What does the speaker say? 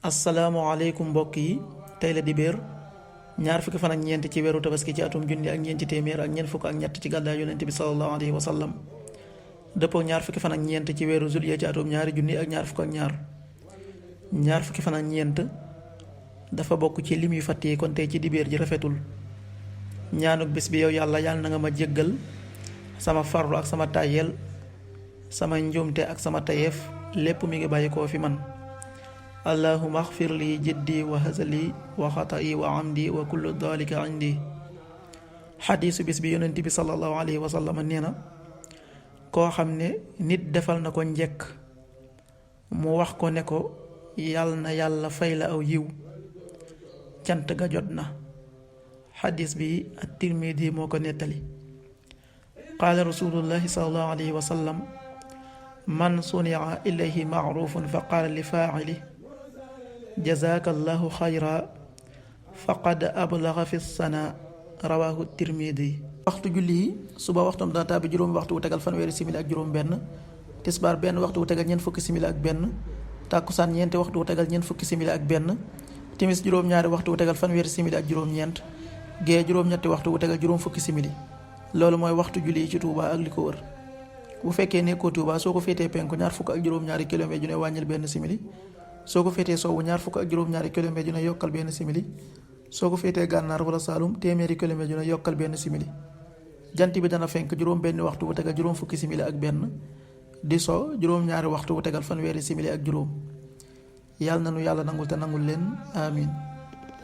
asalaamaaleykum mbokk yi, tey la dibéer ñaar fukki fan ak ñeent ci weeru tabaski ci atum junni ak ñeenti téeméer ak ñeent fukk ak ñett ci gàddaay yonent bi sallallahu alayhi wa sallam dëppoo ñaar fukki fan ak ñeent ci weeru juillet ci atum ñaari junni ak ñaar fukk ak ñaar fukki fan ak ñeent dafa bokk ci lim yu fàtt yi, kon tey ci dibéer ji rafetul. ñaanuk bés bi yow yàlla na nga ma jéggal sama farlu ak sama tàyyeel, sama njuumte ak sama tayeef lépp mi ngi bàyyi koo fi man. allahuma axfir li jiddi wa hazali wa xata'i wa amdi wa kullu dalika indi. xadiisu bis bi yonent bi sallallahu alayhi wa sallam nee na, koo xam ne nit defal na ko njekk mu wax ko ne ko yàlla na yàlla fay la aw yiw, cant ga jot na. xadiis bi at-Tirmidi moo ko nettali. qaala rasulullahi sallallahu alayhi wa sallam, man sunia ilayhi maarufun fa qaala li faacili jazaaka allahu xayra faqad ablaga fi sana, rawaahu Tirmidi. waxtu julli yi: suba waxtoom dana tàbbi juróomi waxtu wu tegal fanweeri simili ak juróom benn, tisbaar benn waxtu wu tegal ñeent fukki simili ak benn, tàkkusaan ñeenti waxtu wu tegal ñeent fukki simili ak benn, timis juróom-ñaari waxtu wu tegal fanweeri simili ak juróom-ñeent, gee juróom-ñetti waxtu wu tegal juróom fukki simili. loolu mooy waxtu julli yi ci Touba ak li ko wër. bu fekkee nekkoo Touba, soo ko féetee penku ñaar fukk ak juróom-ñaari kilomètre ju ne wàññil benn simili, soo ko féetee sowwu ñaar fukk ak juróom-ñaari kilomètre ju ne yokkal benn simili, soo ko féetee gànnaar wala Saalum téeméeri kilomètre ju ne yokkal benn simili. jant bi dana fenk juróom benn waxtu wu tegal juróom fukki simili ak benn, di so juróom-ñaari waxtu wu tegal fanweeri simili ak juróom. yàlla na nu yàlla nangul te nangul leen, amin.